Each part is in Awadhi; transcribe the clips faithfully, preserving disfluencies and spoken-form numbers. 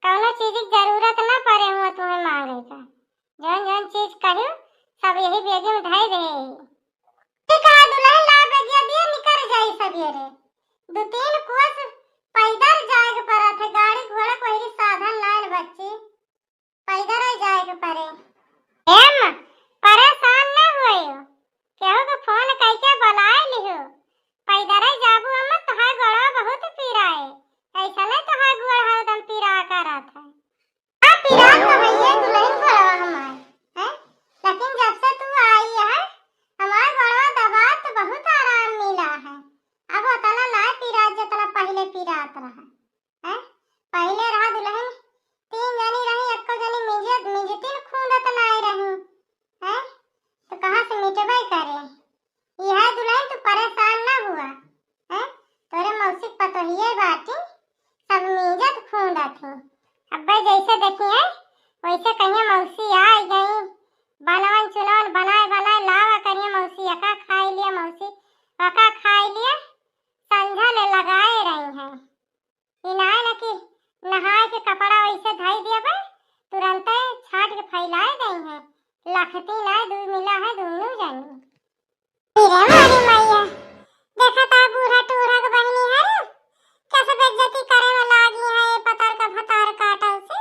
कौनो चीज की जरूरत ना पड़े हुआ तुम्हें मांगे का। जौन जौन चीज कहियो, सब यही बेगी में धई दे। ठीक है दुल्हन, ला बेगिया दिए, निकर जाई सबेरे। दो तीन कोस पैदल जाए के पड़त है, गाड़ी घोड़ा कोई साधन नाय न बच्ची, पैदल ही जाए के पड़े। एम, परेशान न होइयो, केहू के फोन कइके बुलाए लिहो। पैदल ही जाबू अम्मा, तोहार गोड़वा बहुत पीराए, ऐसा नहीं तोहार गोड़ हरदम पीरा करत है। हाँ, पीरा तो है ये दुल्हन गोड़वा हमार, हैं? लेकिन जब से तू आई है, हमार गोड़वा दबा तो बहुत आराम मिला है। अब उतना ना पीरा जितना पहले पीरात रहा, हैं? पहले रहा दुल्हन, तीन जनी रही, एको जनी मिजत, मिजतिन खूंदत नाय रही, हैं? तो कहाँ से मिटबे करे? यह दुल्हन तू परेशान ना हुआ, हैं? तोरे मौसी पतोहिए बाटी, सब मीजत खूंदत ही। अब्बे जैसे देखी है, वैसे कहिए मौसी आ गई। बनवन चुनवन बनाए बनाए लावा करिए मौसी, एका खाई लिया मौसी, वका खाई लिया, संझा ले लगाए रही हैं। ई नाय न कि नहाए के कपड़ा वैसे धई दिया बे, तुरंते छाट के फैलाए दई हैं। लखती नाय, दुई मिला है दोनों जनी। अरे मारी मैया, देखा ता बूढ़ा टूढ़ा के बहिनी है, कैसे बेइज्जती करे में लागी है, पतार का भतार काटल से,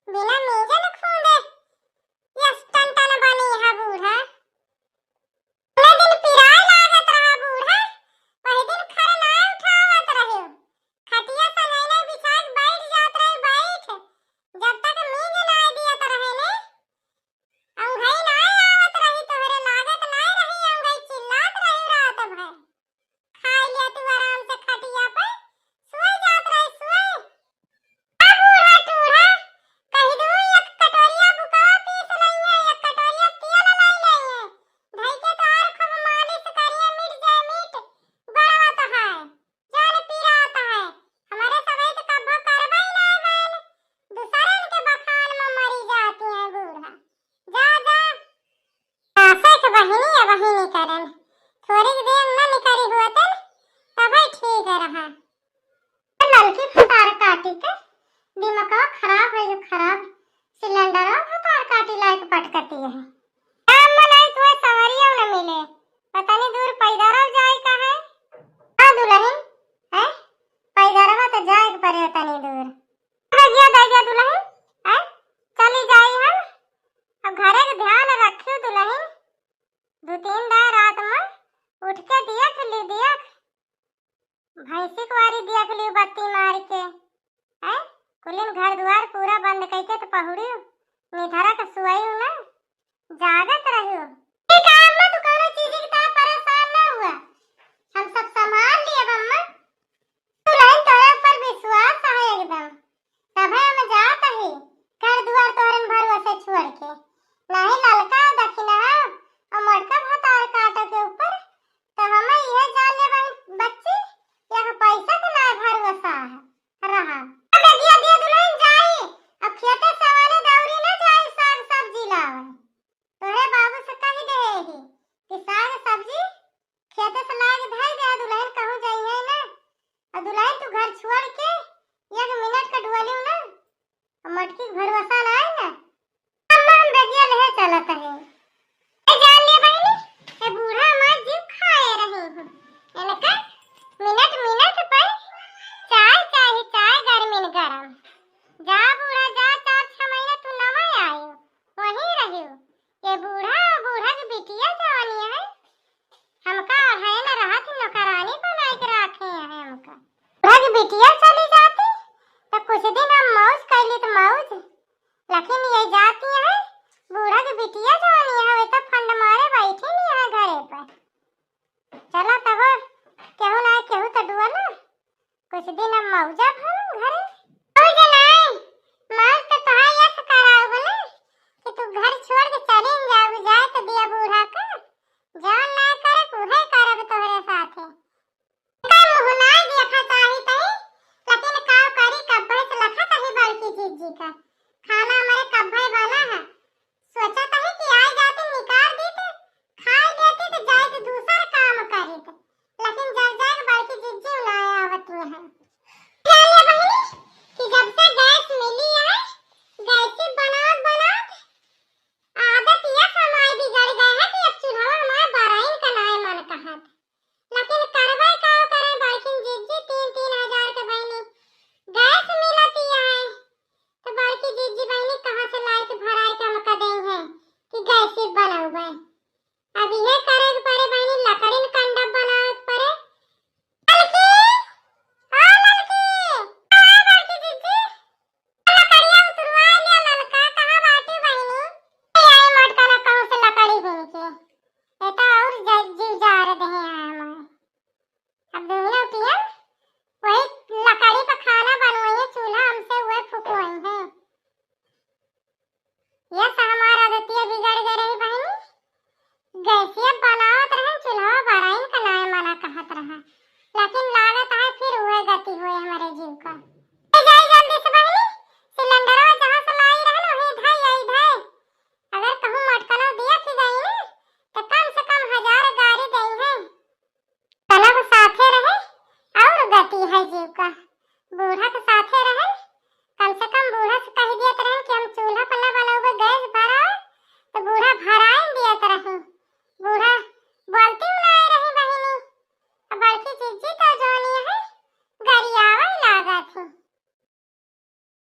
बिना मीजे न खूंदे, यस टन टन बनी है बूढ़ा। उन्हें दिन पिराए लागत रहा बूढ़ा, वही दिन खर नाय उठावत रहे, खटिया संगैने बिछाए के बैठ जात रहे, बैठ, जब तक मीज नाय दियत रहे ने, अंघई नाय आवत रही, तोहरे लागत नाय रही, अंघई चिल्लात रही रात भर। खाई लिया तू आराम से खटिया पे, सोए जात रहे, सोए। आ बूढ़ा टूढ़ा, कही दू एक कटोरिया बुकवा पीस लइहे, एक कटोरिया तेल लाई लइहे, धई के तोहार खूब मालिश करिए, मिट जाए मिट, गोड़वा तोहार। जान पीरात है, हमारे सबई तो कब्बो करबे ही ना भइल। दूसरन के बखान में मरी जाती है बूढ़ा। जा, जा। सासे के बहिनी या बहिनी करन। थोड़ी देर न निकरी हुआ तन, तबे ठीक रहा। ललकी भतार काटी के दिमागवा खराब है जो खराब। सिलेंडरवा भतार काटी लायक पटकती है। काम में नहीं तुहे सवरिया न मिले। पता नहीं दूर पैदल जाए का है। हाँ दुल्हन, हैं? पैदलवा तो जाए के पड़े तनी दूर। अरे जिया दे दिया दुल्हन, हैं? चली जाई हम। अब घरे के ध्यान रखियो दुल्हन। दो तीन दाय रात में उठ के देख ली, देख। भैंसी कुआरी देख ली बत्ती मार के। हैं? कुलिन घर दुआर पूरा बंद कइके तो पहुड़ियो। निधरा के सुआई ना। जागत रहियो। ठीक है अम्मा, तू कौनो चीज की तरह परेशान ना हुआ, हम सब संभाल लिए अम्मा। तू नहीं, तोरे ऊपर विश्वास है एकदम, तबे हम जात ही घर दुआर तोहरन भरोसे छोड़ के। नहीं ललका दखिना है और मोटका भतार काटो के ऊपर, तो हमें यह जान ले बहन बच्ची, यह पैसा के ना भरोसा है। रहा। अब दिया, दिया दुल्हन जाई, अब खेते सवारे दौरी न जाई, साग सब्जी लावे। तोहरे बाबू से कही दे ही कि साग सब्जी खेते से लाग धई दे, दुल्हन कहूँ जाई है ना। और दुल्हन तू घर छोड़ के एक मिनट का डुअलियो ना, मटकी के भरोसा ना है ना। अम्मा हम बेगिया लेहे चलत है। ए जान ले बहिनी, ए बूढ़ा हमार जीव खाए रही है। इनका मिनट मिनट पर चाय चाही, चाय गर्मी में गरम। जा बूढ़ा जा, चार छह महीना तू नवा आयो, वहीं रहियो। ये बूढ़ा, बूढ़ा की बिटिया जवानी है। हमका अढ़ाई न रहा थी, नौकरानी बनाई के रखे हैं हमका। बूढ़ा की बिटिया चली जाती, तो कुछ दिन हम मौज कैली तो मौज, लेकिन ये जाती है, बूढ़ा की बिटिया जवानी है, वे तो फंड मारे बैठी नहीं है घरे पर। चला तब, केहू ना केहू तो डुआ ना, कुछ दिन हम मौजा भरम घरे। मौज नहीं, मौज तो तोहार यस कराऊ ना, कि तू घर छोड़ के चली जाऊ, जाए तो दिया बूढ़ा का, जौन ना करे, उहे करब तोहरे साथे। का मुँह नाय देखा चाही तई, लेकिन का करी, कब्बे से लखा चाही बड़की जीजी का।